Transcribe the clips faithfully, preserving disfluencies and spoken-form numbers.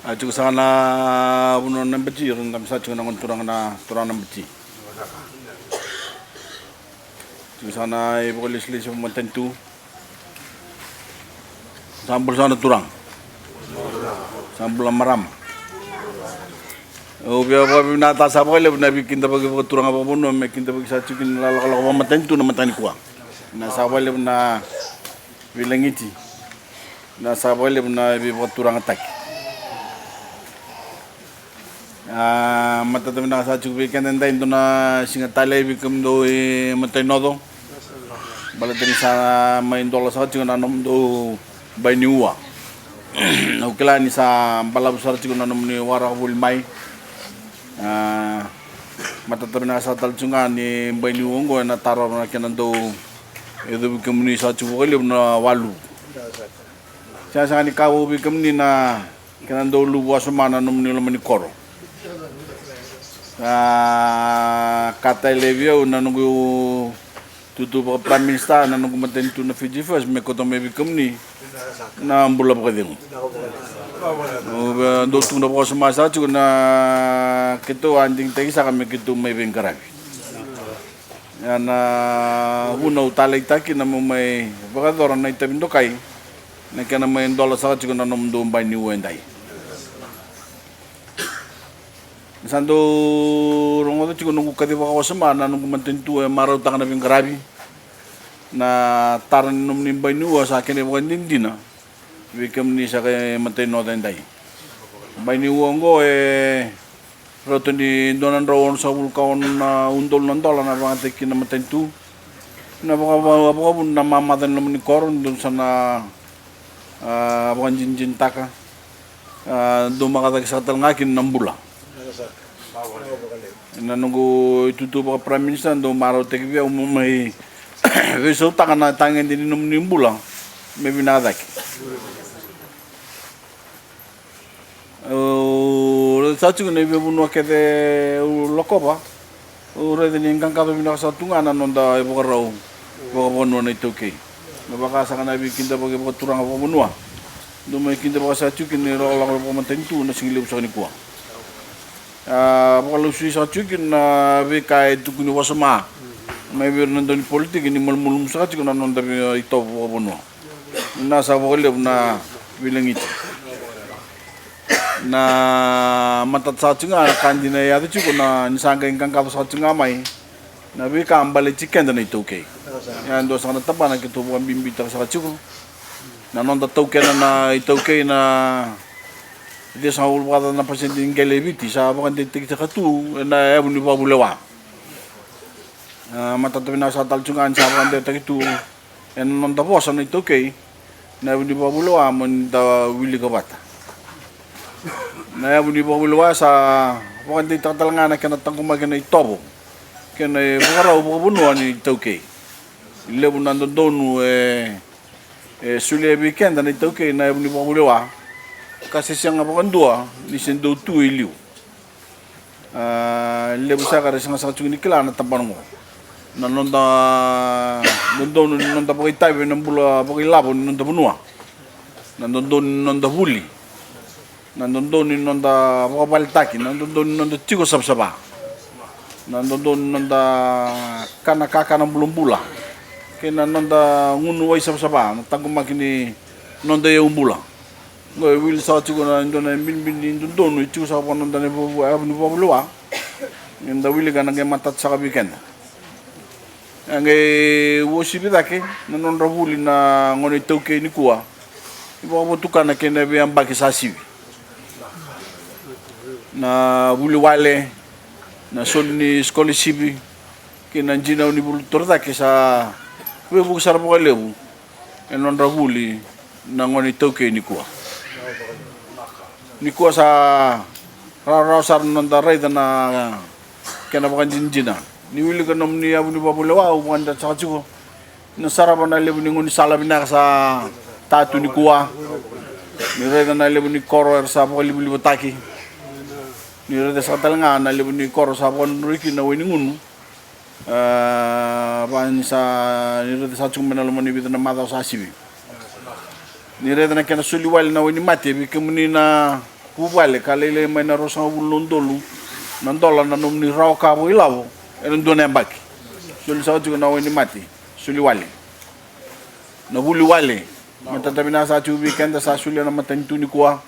A tiko saka na vanua na Bati, ira na dabe sa tiko na gone turaga na turaga na Bati. Tiko saka na ivakalesilesi vakamatanitu. Sa bula saka na turaga. Sa bula marama. Au via vakavinakataka saka vakalevu na veikidavaki vakaturaga vakavanua me kidavaki saka tiko na lakolako vakamatanitu na mataka nikua. Na saka vakalevu na veilagiti. Na saka vakalevu na veivakaturagataki. A, matata vinaka saka tiko vei keda edai, dua na siga talei vei kemudou e Matanoto. Baleta ni sa mai dola saka tiko na nomudou bai ni ua. Au kila ni sa balavu sara tiko na nomuni waraka voli mai. A, matata vinaka saka tale tiko ga ni bai ni ua oqo ena tarova na kena dau yacovi kemuni saka tiko vakalevu na waluvu. Sega saka ni ka vou vei kemuni na kena dau luvu wasoma na nomuni loma ni koro. A, ka talei vei au na noqu tutu vaka Prime Minister na noqu matanitu na Fiji First me kauta mai vei kemuni na bula vakacegu. Au via dau tukuna vakawasoma saka tiko na keitou a digitaki saka me keitou mai veiqaravi. Ia na vuna au taleitaka kina meu mai vakayacora na itavi dokai na kena mai dola saka tiko na nomudou bai ni ua edai. Sa dau rogoca tiko noqu kaci vakawasoma na noqu matanitu e marautaka na veiqaravi. Na tara ni nomuni bai ni ua sa kena ivakadinadina vei kemuni saka e Matanoto edai. Bai ni ua oqo e rauta ni dua na drau onosagavulu ka ono na udolu na dola na vakayagataki kina na matanitu. Na vakavuna na mamaca ni loma ni koro dou sa na, a, vakadinadinataka. A, dou maka cake saka tale ga kina na bula. Na noqu itutu vaka Prime Minister dou marautaki vei au meu mai veisautaka na tagede ni nomuni bula me vinaka cake. Au raica saka tiko na veivanua kece au lakova. Au raica ni qaqaco vinaka saka tu ga na noda ivakarau vakavanua na iTaukei. Me vaka saka na veikidavaki vakaturaga vakavanua dou mai kidavaka saka tiko kina na ilakolako vakamatanitu na siga levu saka nikua. A, vakalesui saka tiko kina na veika e tukuni wasoma mai vei ira na dau ni politiki ni malumalumu saka tiko na noda itovo vakavanua. Na sa vakalevu na veilagiti. Na matata saka tiko ga na ka dina e yaco tiko na ni sa qai qaqaco saka tiko ga mai na veika baleti keda na iTaukei. Ia e dua saka na tabana keitou vakabibitaka saka tiko na noda taukena na iTaukei na ciwasagavulu vakacaca na pasede ni qele e Viti sa vakadeitaki saka tu ena yavu ni vakavulewa. A, matata vinaka saka tale tiko ga ni sa vakadewataki tu ena noda vosa na iTaukei na yavu ni vakavulewa mo ni da wilika vata. Na yavu ni vakavulewa sa vakadeitaka tale ga na kena taqomaki na itovo kei na ivakarau vakavanua ni iTaukei. Levu na dodonu e, e solia vei keda na iTaukei na yavu ni vakavulewa ka se sega vakadua ni se dau tu e liu. A, levu saka era sega saka tiko ni kila na tabana oqo na noda dodonu ni noda vakaitavi ena bula vakailavo ni noda vanua. Na dodonu ni noda vuli, na dodonu ni noda vakavaletaki, na dodonu ni noda tiko savasava, na dodonu ni noda kana kakana bulabula kei na noda gunu wai savasava, na taqomaki ni noda iyaubula. Oqo e wili saka tiko na dua na ibinibini dodonu e tiko saka vua na noda na yavu ni vakavulewa. Eda wilika na qai matata saka vei keda. A qai uasivi cake na nodra vuli na gone iTaukei nikua. Ni vakavotukana kei na veiyabaki sa sivi, na vuli wale, na soli ni scholarship kei na dinau ni vuli torocake sa veivuke sara vakalevu ena nodra vuli na gone iTaukei nikua. Nikua sa rawarawa sara na noda raica na kena vakadinadina. Ni wilika na nomuni yavu ni vakavulewa au vakadinata saka tiko ni na sarava na levu ni gaunisala vinaka sa tatu nikua. Ni raica na levu ni koro era sa vakalivalivataki. Ni raica saka tale ga na levu ni koro sa vakadrodroi kina na wai ni gunu. A, va ni sa ni raica saka tiko mai na loma ni vica na macawa sa sivi. Ni raica na kena soli wale na wai ni mate vei kemuni na Vuvale ka lailai mai na ruasagavulu na udolu na dola na nomuni rawa ka vakailavo ena dua na yabaki. Soli saka tiko na wainimate, soli wale. Na vuli wale. Matata vinaka sa tiko vei keda sa solia na matanitu nikua.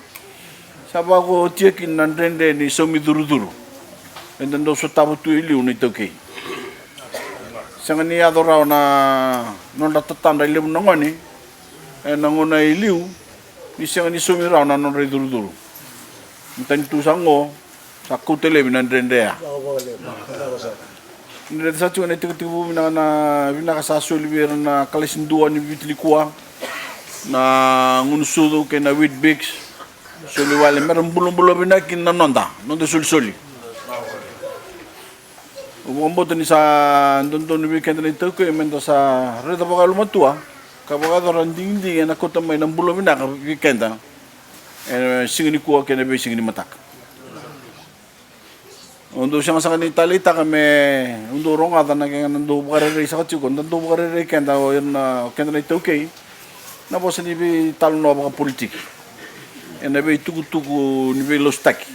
Sa vakaotia kina na dredre ni saumi curucuru eda dau sotava tu e liu na iTaukei. Sega ni yaco rawa na nodra tatadra e levu na gone ena gauna e liu ni sega ni saumi rawa na nodra icurucuru. Matanitu sa qo sa kauta laivi na dredre ya. Ni raica sa tiko na itekitekivu vinaka na vinaka sa soli vei ira na kalasi dua ni Viti nikua, na gunu sucu kei na Weet-Bix. Soli wale mera bulabula vinaka kina na noda noda solisoli. Au vakabauta ni sa dodonu vei keda na iTaukei meda sa raica vakayalomatua ka vakayacora digidigi ena kauta mai na bula vinaka vei keda ena siga nikua kei na veisiga ni mataka. Au dau sega saka ni taleitaka me au dau rogoca na kena dau vakarerei saka tiko, da dau vakarerei keda o ira na, o keda na iTaukei, na vosa ni veitalanoa vakapolitiki ena veitukutuku ni veilasutaki.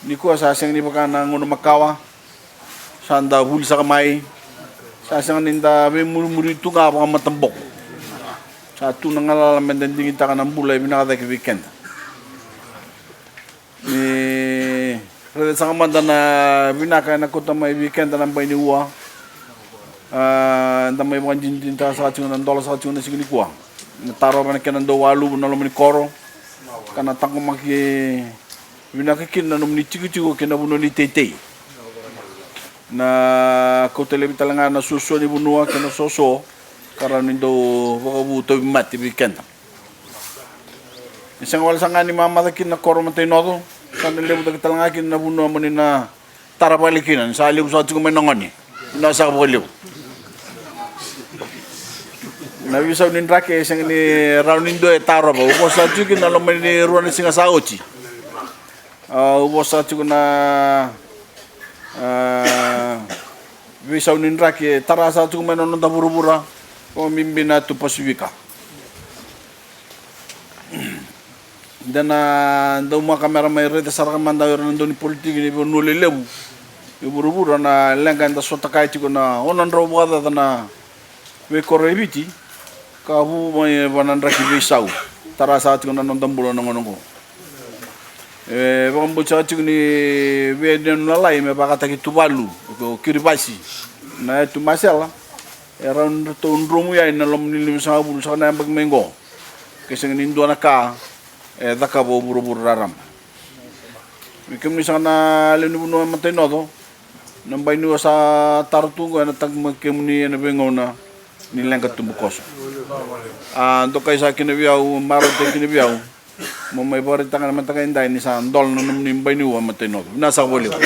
Nikua sa sega ni vaka na gauna makawa, sa da vuli saka mai, sa sega ni da veimurimuri tu ga vakamataboko. Sa tu na galala meda digitaka na bula e vinaka cake vei keda. Ni raica saka mada na vinaka ena kauta mai vei keda na bai ni ua. A, da mai vakadinadinataka saka tiko na dola saka tiko na siga nikua. Na tarova na kena dau waluvu na loma ni koro ka na taqomaki vinaka kina na nomuni tikotiko kei na vanua ni teitei. Na kauta laivi tale ga na suasua ni vanua kei na soso ka rawa ni dau vakavu tauvimate vei keda. E sega wale saka ga ni mamaca kina na koro Matainoco, sa na levu cake tale ga kina na vanua mo ni na tara vale kina ni sa levu saka tiko mai na gone. Na saka vakalevu na veisau ni draki e sega ni rawa ni dua e tarova. Au vosa tiko kina na loma ni rua na siga sa oti. A, au vosa tiko na, a, veisau ni draki e tara saka tiko mai na noda vuravura, vakabibi na yatu Pasifika. Da na daumaka mera mai raica sara mada o ira na dau ni politiki ni vanua lelevu e vuravura na leqa eda sota kaya tiko na ono drau vakacaca na veikoro e Viti ka vu mai va na draki veisau tara saka tiko na noda bula na gauna oqo. E vakabauti saka tiko ni veiyanuyanu lalai me vakataki Tuvalu, o Kiribati, na yatu Masela, e rawa ni ratou dromu yani na loma ni limasagavulu saka na yabaki mai oqo. Ke sega ni dua na ka e cakava o vuravura raraba. Me kemuni saka na lewe ni vanua e Matainoco, na bai ni ua sa tara tu oqo ena taqomaki kemuni ena veigauna ni leqa tubukoso. A dokai saka kina vei au, marautaki kina vei au mo mai vakaraitaka na mataka edai ni sa dola na nomuni bai ni ua e Matainoco. Vinaka saka vakalevu.